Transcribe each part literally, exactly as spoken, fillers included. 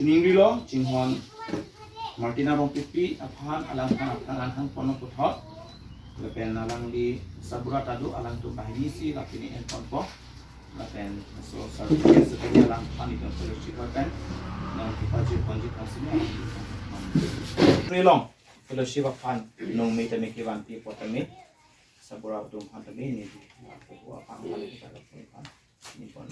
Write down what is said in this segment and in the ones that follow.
Chiningrilo, chinghon Martina Rongpipi aphan, alangphan aphan, alang hang ponlo puthot. Lapen alangli sabura ta do, alangtum banghini si lapini en ponpo. Lapen so certificate si alangphan itum fellowship lapen non kipajir ponji aphan si along fellowship aphan nong me tame kevanpi apot tame sabura atum aphan tame ni di. Aphan, aphan, aphan, aphan.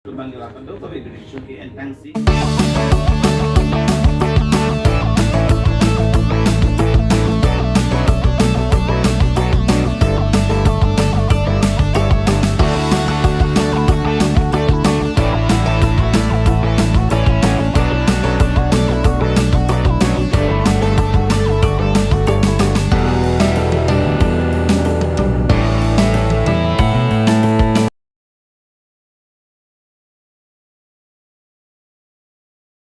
Bang lapan do, kami duduk suki entang si.